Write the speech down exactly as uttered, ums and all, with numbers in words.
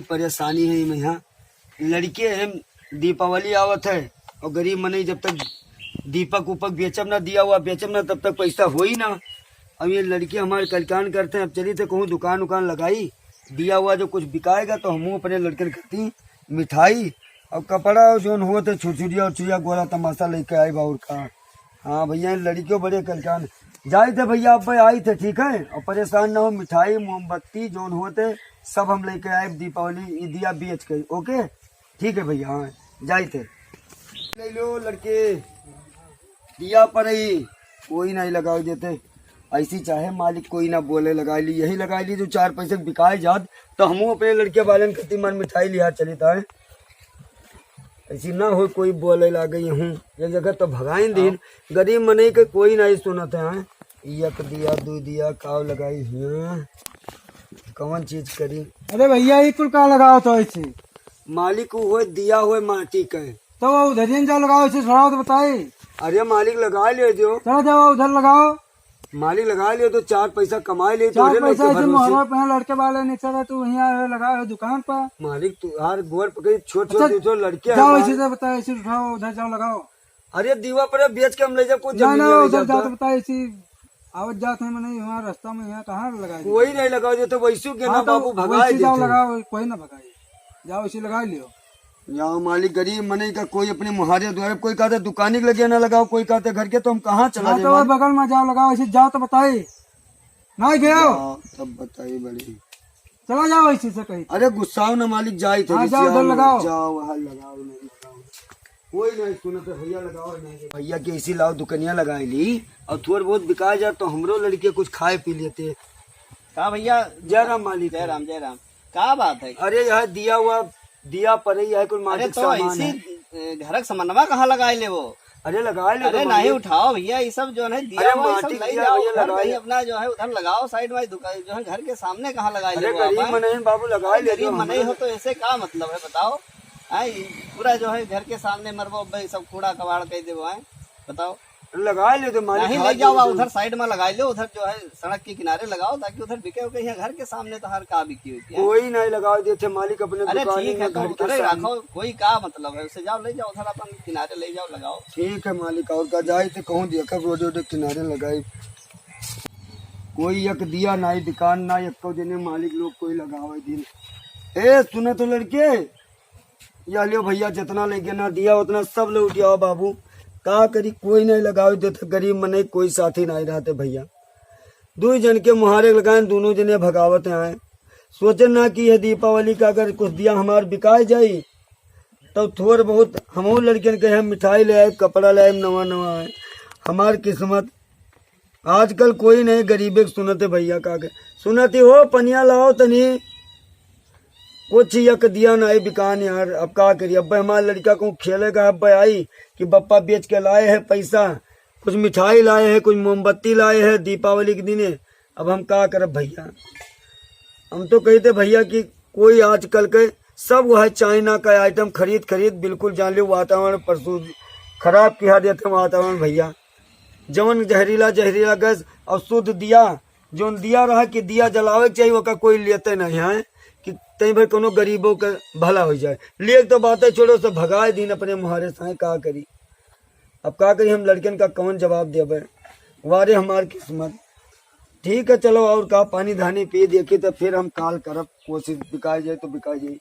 परेशानी है इमे यहाँ। लड़के हैं, दीपावली आवत है और गरीब मनई जब तक दीपक उपक बेचब ना, दिया हुआ बेचब ना, तब तक पैसा होई ना। अब ये लड़के हमारे कल्याण करते हैं। अब चली थे कहूँ दुकान उकान लगाई, दिया हुआ जो कुछ बिकाएगा तो हमहू अपने लड़कन खाती मिठाई और कपड़ा और जौन होत है छुरछुरिया उरछुरिया गोला तमाशा लेके आए बा और का। हाँ भैया, इन लड़कियों बड़े कलकान। जाइत है भैया, अब आई थे, ठीक है, और परेशान ना हो, मिठाई मोमबत्ती जौन होत है सब हम लेके आए दीपावली ई दिया बेच के। ओके, ठीक है भैया, हाँ, जाइत है। ले लो लड़के, दिया पर ही कोई नहीं लगाओ देते। ऐसी चाहे मालिक कोई ना बोले, लगा ली, यही लगा ली जो चार पैसे बिकाए जात, तो हमहू अपने लड़के वाले कति मन मिठाई लिया चलित है। ऐसी ना हो कोई बोले लागे हूँ, एक जगह तो भगाइन दिन। गरीब मनई के कोई नहीं सुनत है। एक दिया, दो दिया, काव लगाई हियाँ, कौन चीज करी? अरे भैया, ये कुल का लगाओ तो ऐसे? मालिक वो होए, दिया होए माटी के। तो वो उधर ही जाओ लगाओ, ऐसे छोड़ाओ तो बताई। अरे मालिक लगा ले जो। चलो जाओ उधर लगाओ। मालिक लगा ले तो चार पैसा कमाए ले तो चार अरे पैसा लड़के ऐसे भरोसे। मोहरा पे हैं, लड़के वाले नहीं चला, तू यहाँ है, लगाओ है दुकान पर। मालिक तू यार गोड़ पकड़ी, छोट छोट अच्छा, दो ठो लड़के जाओ हैं ऐसे हमारे। से बताओ, ऐसे उठाओ, उधर जाओ लगाओ। अरे दीवा पर बेच के हम ले जाओ, कुछ ना, जमीन ना, में ले उधर जाओ जाओ तो। तो बताओ, ऐसे आवत जात है, मैंने यहाँ रास्ता में यहाँ कहाँ लगाए कोई नहीं लगाओ, जो तो वैसू के हाँ, ना तो बाबू भगाए वैसे जाओ देते हैं। लगाओ, कोई ना भगाए, जाओ ऐसे लगा लियो। जाओ मालिक, गरीब मनई का कोई अपने मुहारे द्वारे, कोई कहते दुकानी के लगे ना लगाओ, कोई कहते घर के, तो हम कहाँ चला हाँ, जाए तो वो मालिक? बगल में जाओ लगाओ, ऐसे जाओ तो बताई। ना गयो। जाओ, तब बताई बड़ी। चला जाओ ऐसे से कहीं। अरे गुस्साओ ना मालिक, जाई थे हाँ, जाओ, उधर गुस्साओ ना। लगाओ। जाओ, वहाँ लगाओ, नहीं लगाओ। कोई नहीं सुनत है, भैया लगाओ, नहीं। भैया के इसी लाओ दुकनिया लगाई ली और थोड़ बहुत बिका जाए तो हमरो लड़के कुछ खाए पी लेते। का भैया? जय राम मालिक। जय राम, जय राम। का बात है? अरे यह दिया हुआ, दिया पड़े, यह कुल अरे माटी तो सामान ऐसी, है। ए, घर के सामानवा कहाँ लगाए ले वो? अरे लगाए ले अरे तो नहीं मालिक। उठाओ भैया, ये सब जो है दिया अरे हुआ, ये सब माटी ले दिया जाओ, भैया घर लगाए कहीं ले। अपना जो है उधर लगाओ साइड में, दुकान जो है घर के सामने कहाँ लगाए अरे ले वो आप, गरीब हैं? मनई बाबू लगाए अरे ले गरीब जो मनई हमारे हो तो ऐसे का मतलब है बताओ? हैं, ये पूरा जो है घर के सामने मरबो भाई, सब कूड़ा कबाड़ कर देबो, हैं? बताओ। लगाए ले तो मालिक, नहीं, हाथ ले जाओ, जोड़ आप दे। उधर साइड में लगाए लो, उधर जो है सड़क के किनारे लगाओ, ताकि उधर बिके उके। यहाँ घर के सामने तो हर का बिकी होती है। कोई नहीं लगाओ देते मालिक, अपने अरे दुकान ठीक है, में, तो घर के उधर ही सामने। रखो, कोई का मतलब है, उसे जाओ, ले जाओ उधर, अपन किनारे ले जाओ, लगाओ। ठीक है मालिक, और का जाए तो कहूँ देखब रोड, रोड किनारे लगाई। कोई एक दिया नहीं, दुकान ना, एको जने मालिक लोग कोई लगावे दिन। ए सुनो तो लड़के, या लियो भैया, जितना लेके ना दिया उतना सब ले उठियाओ बाबू। का करी, कोई नहीं लगावे देते, गरीब मनई, कोई साथी नहीं रहते भैया। दुई जन के मुहारे लगाए, दोनों जने भगावत आए। सोचे ना कि यह दीपावली का अगर कुछ दिया हमार बिकाए जाई, तो थोड़ बहुत हमहू लड़कियन के हम मिठाई ले आए, कपड़ा ले आए, नवा नवा आए। हमार किस्मत आजकल कोई नहीं गरीबे के सुनते भैया, का के सुनती हो, पनिया लाओ तनी। कुछ यक दिया नहीं बिकान यार, अब का करी? अब हमारे लड़का को खेलेगा, अब आई कि बप्पा बेच के लाए है पैसा, कुछ मिठाई लाए है, कुछ मोमबत्ती लाए है दीपावली के दिने। अब हम का करब भैया? हम तो कहते भैया कि कोई आजकल के सब वह चाइना का आइटम खरीद खरीद बिल्कुल जान लो, वातावरण प्रस्तुत खराब किया देते हैं वातावरण भैया। जवन जहरीला, जहरीला गैस और शुद्ध दिया, जौन दिया रहा कि दिया जलावे के चाहिए, ओका कोई लेते नहीं है कि तई भर कोनो गरीबों के भला हो जाए। लेके तो बातें छोड़ो, सब भगाए दिन अपने मुहारे से, का करी? अब का करी, हम लड़कन का कौन जवाब देबे? वारे हमार किस्मत। ठीक है, चलो, और का, पानी धानी पी देखी तो फिर हम काल करब, कोशिश बिकाई जाए तो बिकाई जाए।